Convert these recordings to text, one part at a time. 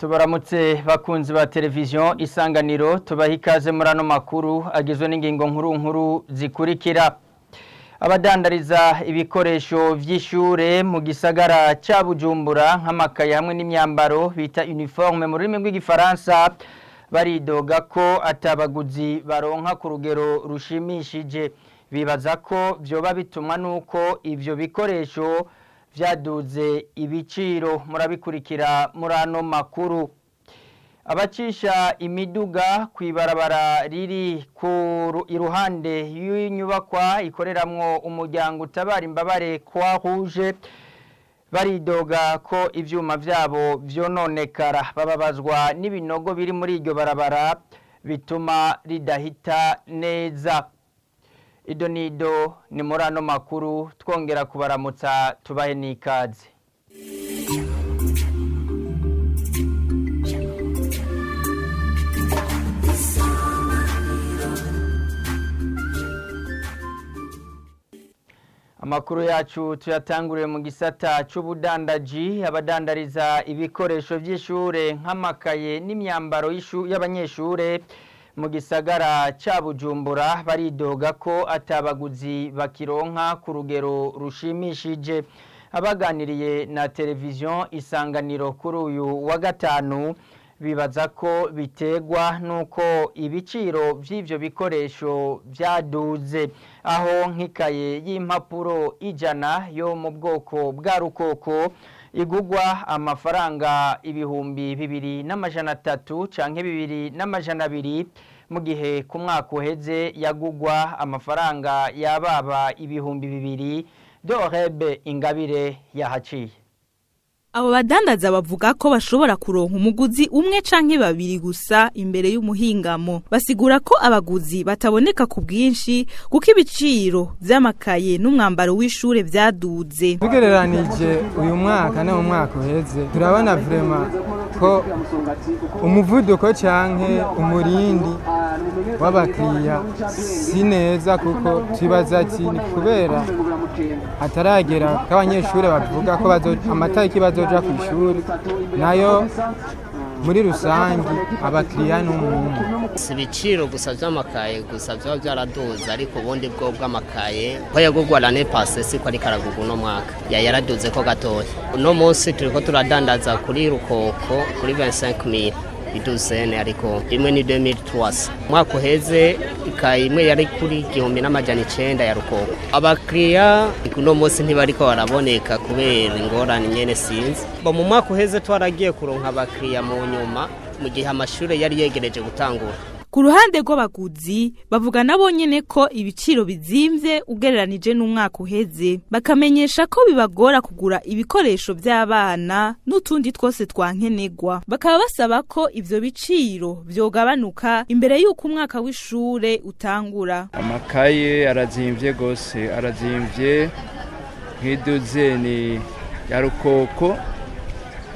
Tubaramutse bakunzi ba televiziyo Isanganiro, tubaha ikaze muri ano makuru agizwe n'ingingo nkuru nkuru zikurikira: abadandariza ibikoresho vy'ishure mu gisagara ca Bujumbura nk'amakaye hamwe n'imyambaro bita uniforme mu rurimi rw'igifaransa baridoga ko atabaguzi baronka ku rugero rushimishije. Bibaza ko vyoba bitumwa nuko ivyo bikoresho vyaduze ibiciro. Murabikurikira muri ano makuru. Abacisha imiduga kw'ibarabara riri ku iruhande y'inyubakwa ikoreramwo umuryango utabara imbabare Croix Rouge baridoga ko ivyuma vyabo vyononekara. Bababazwa n'ibinogo biri muri iryo barabara bituma ridahita neza. Ido nido ni muri ano makuru, twongera kubaramutsa, tubahe n'ikaze. Amakuru yacu tuyatanguriye mu gisata c'ubudandaji. Abadandariza ibikoresho vy'ishure nk'amakaye n'imyambaro y'abanyeshure mu gisagara ca Bujumbura baridoga ko atabaguzi bakironka ku rugero rushimishije. Abaganiriye na televiziyo Isanganiro kuri uyu wa gatanu bibaza ko biterwa nuko ibiciro vy'ivyo bikoresho vyaduze, aho nk'ikaye y'impapuro 100 yo mu bwoko bwa rukoko igugwa amafaranga 2300 canke 2200, mu gihe ku mwaka uheze yagugwa amafaranga yababa 2000. Dorebe Ingabire yahaciye. Abo badandaza bavuga ko bashobora kuronka umuguzi umwe canke babiri gusa imbere y'umuhingamo. Basigura ko abaguzi bataboneka ku bwinshi kuko ibiciro vy'amakaye n'umwambaro w'ishure vyaduze. Tugereranije uyu mwaka no mu mwaka uheze, turabona vraiment ko umuvuduko canke umurindi w'abakiriya si neza, kuko tubaza ati ni kubera hataragera ko abanyeshuri bavuga ko amatariki bazoja ku ishuri nayo. Muri rusange abakiriya n'umuntu. Si ibiciro gusa vy'amakaye gusa vyoba vyaraduze, ariko ubundi bwo bw'amakaye ko yagurwa l'année passée siko ariko aragurwa uno mwaka, yaraduze ko gatoya. Uno munsi turiko turadandaza kuri rukoko kuri 25000 iduzene, ariko imwe ni 2300. Umwaka uheze ikaye imwe yari kuri 1900 ya rukoko. Abakiriya uno munsi ntibariko baraboneka kubera ingorane nyene, sinzi bo. Mu mwaka uheze twaragiye kuronka abakiriya mu nyuma, mu gihe amashure yari yegereje gutangura. Ku ruhande rw'abaguzi, bavuga nabo nyene ko ibiciro bizimvye ugereranije n'umwaka uheze, bakamenyesha ko bibagora kugura ibikoresho vy'abana n'utundi twose twankenegwa. Bakaba basaba ko ivyo biciro vyogabanuka imbere y'uko umwaka w'ishure utangura. Amakaye arazimvye gose, arazimvye. Nk'iduzeni ya rukoko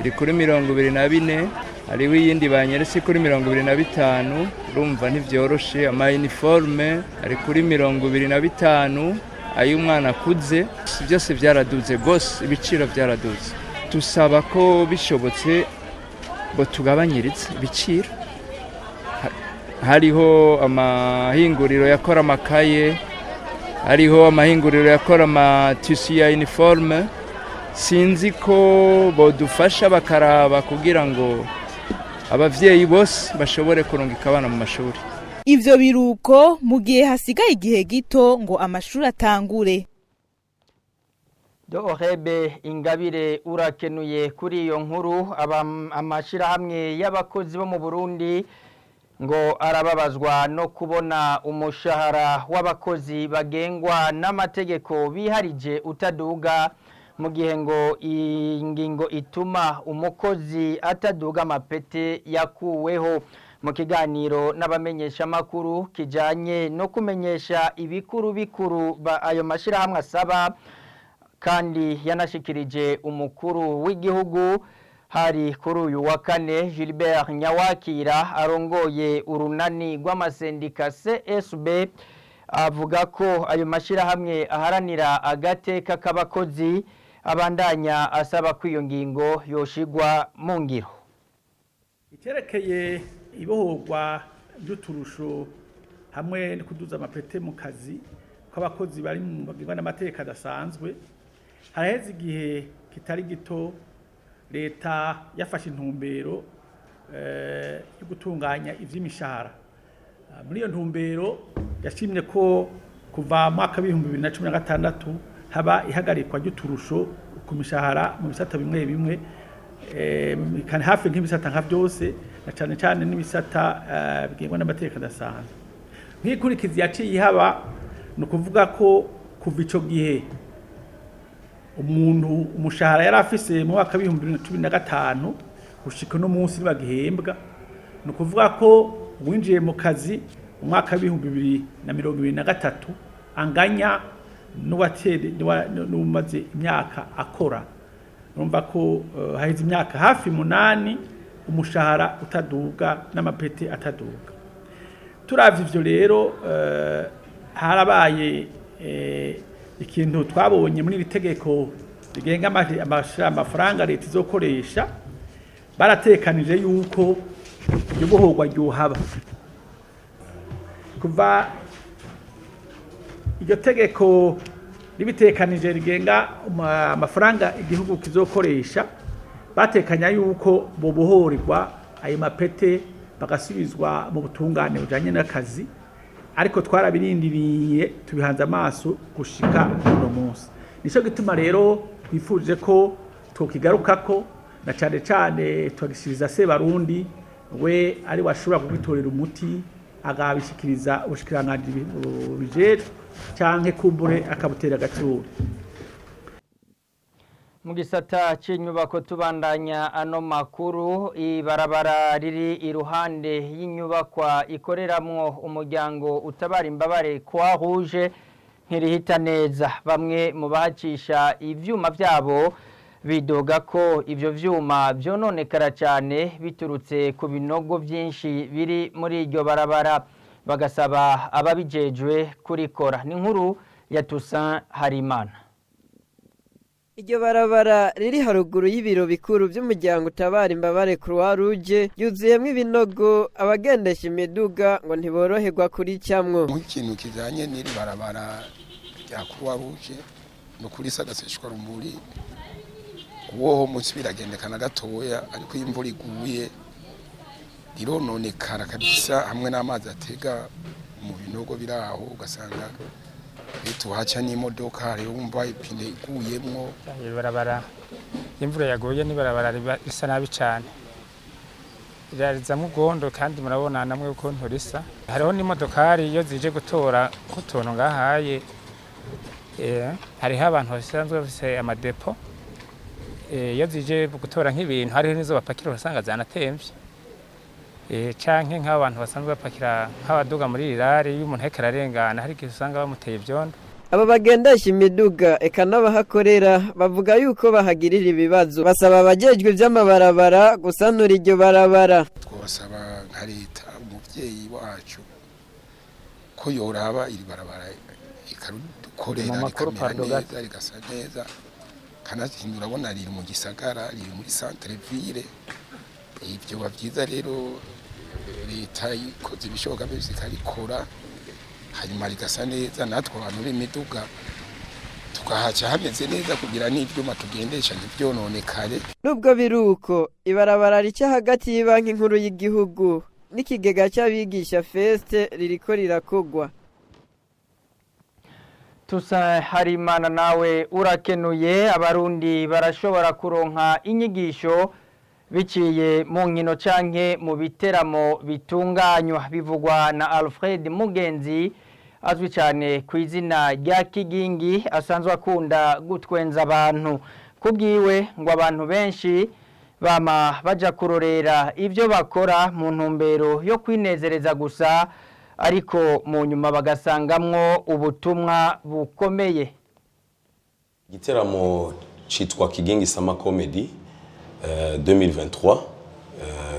iri kuri 24, hariho iyindi banyeretse kuri 25. Urumva ntivyoroshe. Ama uniforme ari kuri 25, ay'umwana akuze. Byose byaraduze gose, ibiciro byaraduze. Tusaba ko bishobotse bo tugabanyiritse ibiciro. Hariho amahinguriro yakora amakaye, hariho amahinguriro yakora amatissu ya uniforme. Sinzi ko bodufasha bakaraba kugira ngo abavyeyi bose bashobore kurungika abana mu mashuri. Ivyo biruko mu gihe hasigaye igihe gito ngo amashuri atangure. Dorebe Ingabire, urakenuye kuri iyo nkuru. Amashirahamwe y'abakozi bo mu Burundi ngo arababazwa no kubona umushahara w'abakozi bagengwa n'amategeko biharije utaduga, mu gihe ngo ingingo ituma umukozi ataduga amapete yakuweho. Mu kiganiro n'abamenyeshamakuru kijanye no kumenyesha ibikuru bikuru ayo mashirahamwe asaba kandi yanashikirije umukuru w'igihugu, hari kuri uyu wa kane, Gilbert Nyawakira arongoye urunani rw'amasendika CSB avuga ko ayo mashirahamwe aharanira agateka k'abakozi abandanya asaba ko iyo ngingo yoshigwa mu ngiro. Icyerekeye ibohorwa ry'uturusho hamwe no kuduza amapete mu kazi kw'abakozi bari mu bagirwa n'amategeko adasanzwe, haraheze igihe kitari gito leta yafashe intumbero yo gutunganya ivy'imishahara. Muri iyo ntumbero yashimye ko kuva mu mwaka w'2016 haba ihagarikwa ry'uturusho ku mishahara mu bisata bimwe bimwe, kandi hafi nk'ibisata nka byose, na cane cane n'ibisata bigengwa n'amategeko adasanzwe. Nk'ikurikizi yaciye ihaba ni ukuvuga ko kuva ico gihe umuntu umushahara yari afise mu mwaka w'2015 gushika uno munsi ntibagihembwa. Ni ukuvuga ko uwinjiye mu kazi mu mwaka w'2023 anganya n'umaze imyaka akora. Urumva ko haheze imyaka hafi 8 umushahara utaduga n'amapete ataduga. Turavye ivyo rero, harabaye ikintu twabonye muri iri tegeko rigenga amafaranga leta izokoresha. Baratekanije yuko iryo bohorwa ryohaba. Kuva iryo tegeko ribitekanije rigenga amafaranga igihugu kizokoresha, batekanya yuko bobohorerwa ayo mapete bagasubizwa mu butungane bujanye n'akazi, ariko twarabirindiriye tubihanze amaso gushika uno munsi. Nico gituma rero twifuje ko twokigarukako, na cane cane tugishiriza Sebarundi, we ari washobora kugitorera umuti, agabishikiriza ubushikiranganji bubijejwe canke kumbure akabutera agaciro. Mu gisata c'inyubako tubandanya ano makuru, ibarabara riri iruhande y'inyubakwa ikoreramwo umuryango utabara imbabare Croix Rouge ntirihita neza. Bamwe mu bahacisha ivyuma vyabo bidoga ko ivyo vyuma vyononekara cane biturutse ku binogo vyinshi biri muri iryo barabara, bagasaba ababijejwe kurikora. Ni inkuru ya Toussaint Harimana. Iryo barabara riri haruguru y'ibiro bikuru by'umuryango utabara imbabare Croix Rouge ryuzuyemwo ibinogo, abagendesha imiduga ngo ntiboroherwa kuricamwo. Nk'ikintu kijanye n'iri barabara rya Croix Rouge no kuri sagaseshwa rumuri, woho munsi biragendekana gatoya, ariko iyo imvura iguye rirononekara kabisa, hamwe n'amazi atega mu binogo biraho, ugasanga tuhaca n'imodoka rero wumva ipine iguyemwo. Ibarabara imvura yaguye n'ibarabara riba risa nabi cane, rirarizamwo urwondo, kandi murabona namwe ukuntu risa. Hariho n'imodokari iyo zije gutora nk'utuntu ngahaye, hariho abantu basanzwe bafise amadepo, iyo zije gutora nk'ibintu hariho n'izo bapakira ugasanga zanatemvye, canke nk'abantu basanzwe bapakira nk'abaduga muri rirare, iyo umuntu ariko ararengana hari igihe usanga bamuteye ivyondo. Aba bagendesha imiduga eka n'abahakorera bavuga yuko bahagirira ibibazo, basaba abajejwe ivy'amabarabara gusanura iryo barabara. Twabasaba nka leta umuvyeyi wacu ko yoraba iri barabara ikarukorera rikamera neza, rigasa neza. Kanatsinda urabona riri mu gisagara, riri muri centre ville. Ivyo biba vyiza rero leta ikoze ibishoboka byose ikarikora, hanyuma rigasa neza, natwe abantu b'imiduga tukahaca hameze neza kugira n'ivyuma tugendesha ntivyononekare. Nubwo biruko, ibarabara rica hagati y'ibanki nkuru y'igihugu n'ikigega c'abigisha Feste ririko rirakogwa. Tusa Harimana nawe urakenuye. Abarundi barashobora kuronka inyigisho biciye mu nkino canke mu biteramo bitunganywa, bivugwa na Alfred Mugenzi azwi cyane ku izina rya Kigingi, asanzwe akunda gutwenza abantu. Kubwiwe ngo abantu benshi bama baja kurorera ibyo bakora mu ntumbero yo kwinezereza gusa, ariko mu nyuma bagasangamwo ubutumwa bukomeye. Igiteramo citwa Kigingi Summer Comedy 2023,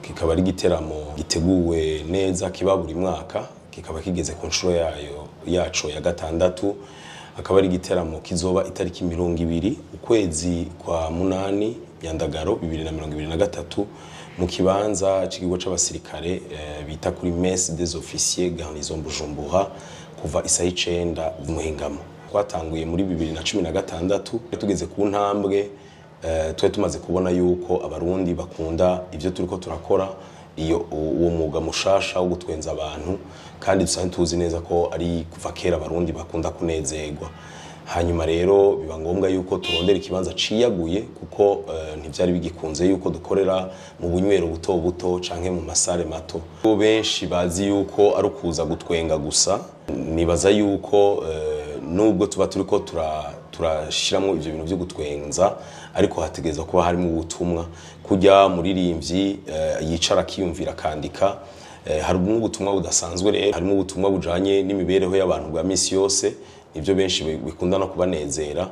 kikaba ari igiteramo giteguwe neza, kiba buri mwaka, kikaba kigeze ku nshuro yayo yaco ya 6. Akaba ari igiteramo kizoba itariki 20 ukwezi kwa 8 Nyandagaro 2023 mu kibanza c'ikigo c'abasirikare bita kuri Messe des Officiers Garnison Bujumbura, kuva isaha 9 z'umuhingamo. Twatanguye muri 2016, tugeze ku ntambwe twari tumaze kubona yuko Abarundi bakunda ivyo turiko turakora, iyo uwo mwuga mushasha wo gutwenza abantu, kandi dusanzwe tuzi neza ko ari kuva kera Abarundi bakunda kunezerwa. Hanyuma rero biba ngombwa yuko turondera ikibanza ciyaguye, kuko ntivyari bigikunze yuko dukorera mu bunywero buto buto canke mu masare mato. Bo benshi bazi yuko ari ukuza gutwenga gusa. Nibaza yuko nubwo tuba turiko turashiramwo ivyo bintu vyo gutwenza, ariko hategerezwa kuba harimo ubutumwa. Kujya muririmbyi yicara akiyumvira akandika, harimo ubutumwa budasanzwe. Rero harimo ubutumwa bujanye n'imibereho y'abantu bwa misi yose, nibyo benshi bikunda no kubanezera,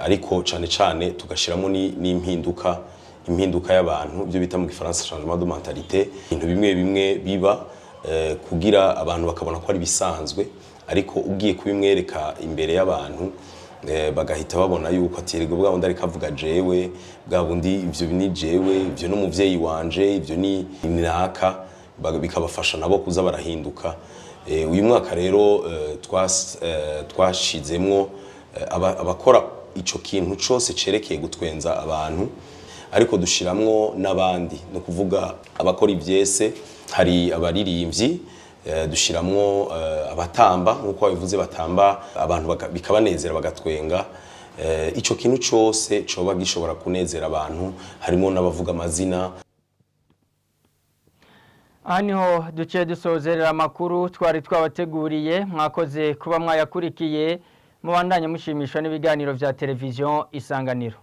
ariko cane cane tugashiramo n'impinduka, impinduka y'abantu, ibyo bita mu Gifaransa changement de mentalité, ibintu bimwe bimwe biba kugira abantu bakabona ko ari bisanzwe, ariko ugiye kubimwereka imbere y'abantu bagahita babona yuko ati: "Erega bwa bundi ariko avuga jewe, bwa bundi ivyo ni jewe, ivyo n'umuvyeyi wanje, ivyo ni naka." Bikabafasha nabo kuza barahinduka. Uyu mwaka rero twashizemwo abakora ico kintu cose cerekeye gutwenza abantu, ariko dushiramwo n'abandi, ni ukuvuga abakora ivyese, hari abaririmbyi, dushiramwo abatamba, nk'uko babivuze, batamba abantu bikabanezera bagatwenga. Ico kintu cose coba gishobora kunezera abantu, harimo n'abavuga amazina. Aha niho duce dusozerera amakuru twari twabateguriye. Mwakoze kuba mwayakurikiye. Mubandanye mushimishwa n'ibiganiro vya Televiziyo Isanganiro.